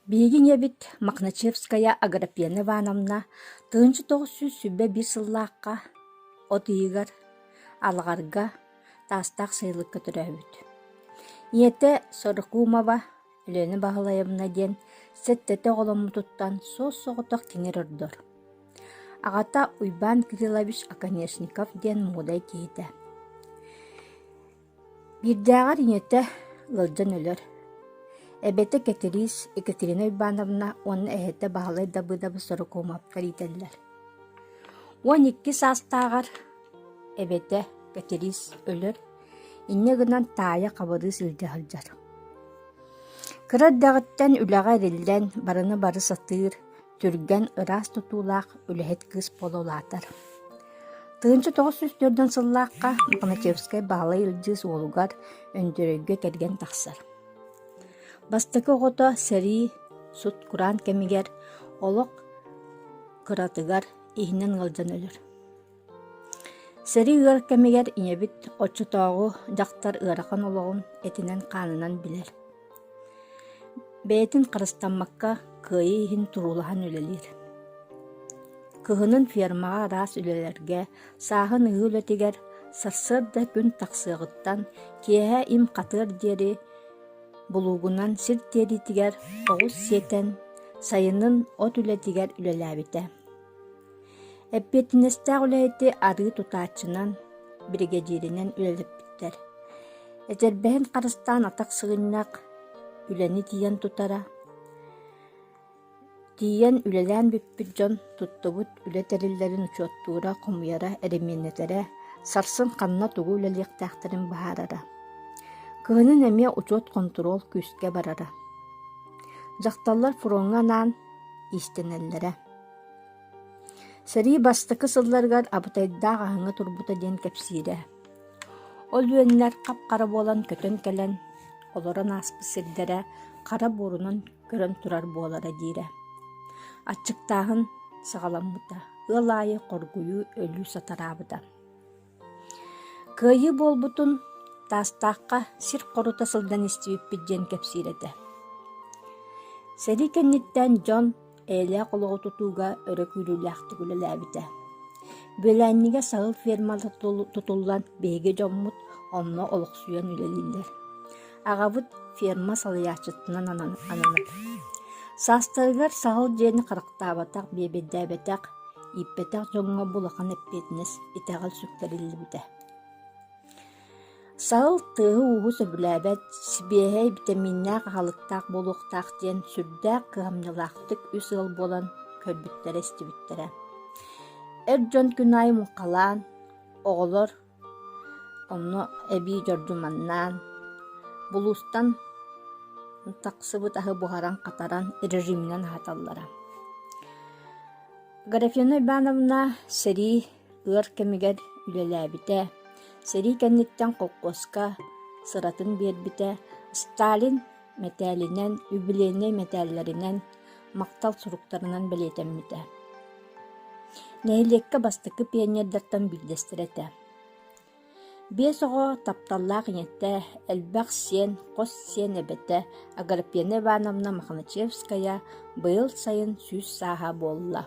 Биһиги ийэбит Мохначевская Аграпена Ивановна 1921 сыллаахха от ыйыгар Алаҕарга Таастаах сайылыкка төрөөбүт. Ийэтэ Сорокумова Лена Баһылайабна диэн сэттэтэ оҕоломмутуттан суос-соҕотох кини эрэ ордор. Аҕата Уйбаан Кириллович Оконешников диэн муодай киһитэ. Биирдээҕэр ийэтэ ыалдьан өлөр. Эбэтэ Кэтириис Екатерина Уйбаановна уонна эһэтэ Баһылай Дабыдабыс Сорокуомаптар иитэллэр. 12 саастааҕар эбэтэ Кэтириис өлөр, инньэ гынан таайа Хабырыыс илдьэ сылдьар. Кыра эрдэҕиттэн үлэҕэ эриллэн, барыны бары сатыыр, түргэн, ыраас тутуулаах үлэһит кыыс буола улаатар. 1904 сыллаахха Мохначевскай Баһылай Илдьыыс уолугар Өндөрөйгө кэргэн тахсар. Бастакы оҕото сэрии, сут-кураан кэмигэр олох кыратыгар иһинэн ыалдьан өлөр. Сэрии ыар кэмигэр ийэбит оччотооҕу дьахтар ыарахан олоҕун этинэн-хаанынан билэр. Бэйэтин харыстаммакка кыайыы иһин туруулаһан үлэлиир. Кыһынын фермаҕа араас үлэлэргэ, сааһын ыһыы үлэтигэр сарсыарда күн тахсыаҕыттан киэһэ им хатыар диэри булуугунан сир тиэриитигэр оҕус сиэтэн, сайынын от үлэтигэр үлэлээбитэ. Эппиэтинэстээх үлэһити арыы тутааччынан, биригэдьииринэн үлэлэппиттэр. Этэрбэһин харыстаан атах сыгынньах үлэни тиийэн тутара. Тиийэн үлэлээн бүппүт дьон туттубут үлэ тэриллэрин учуоттуура, хомуйара, эримиэннэтэрэ, сарсын ханна тугу үлэлиэхтээхтэрин быһаарара. Кыһынын эмиэ учуот-хонтуруол күүскэ барара. Дьахталлар фроҥҥа анаан иистэнэллэрэ. Сэрии бастакы сылларыгар абытайдаах аһыҥа турбута диэн кэпсиирэ. Ол үөннэр хап-хара буолан көтөн кэлэн, олорон ааспыт сирдэрэ хара буорунан көрөн турар буолара диирэ. Аччыктааһын саҕаламмыта, ыал аайы хоргуйуу, өлүү сатараабыта. Кыайыы буолбутун Таастаахха сир хорута сылдьан истибиппит диэн кэпсиир этэ. Сэрии кэнниттэн дьон эйэлээх олоҕу тутууга өрө күүрүүлээхтик үлэлээбитэ. Бүөлээнньигэ саһыл фермата тутуллан биһиги дьоммут онно олохсуйан үлэлииллэр. Аҕабыт ферма салайааччытынан ананар. Саастарыгар саһыл дьиэни харахтаабатах, биэбэйдээбэтэх, ииппэтэх дьоҥҥо бу улахан эппиэтинэс, итэҕэл сүктэриллибитэ. Саһыл тыаһы-ууһу сөбүлээбэт, сибиэһэй, битэмииннээх аһылыктаах буолуохтаах диэн сүрдээх кыһамньылаахтык үс ыал буолан көрбүттэрэ-истибиттэрэ. Эр дьон күн аайы муҥхалаан, оҕолор Онно эбии дьордьуманнаан, булуустан тахсыбыт аһы буһаран-хатаран режиминэн аһаталлара. Аграфена Ивановна сэрии ыар кэмигэр үлэлээбитэ, сэрии кэнниттэн холкуоска сыратын биэрбитэ, Сталин мэтээлинэн, юбилейнай мэтээллэринэн, махтал суруктарынан бэлиэтэммитэ. Нэһилиэккэ бастакы пионердартан биирдэстэрэ этэ. Биэс оҕо тапталлаах ийэтэ, элбэх сиэн, хос сиэн эбэтэ Аграпена Ивановна Мохначевская быйыл сайын 100 сааһа буолла.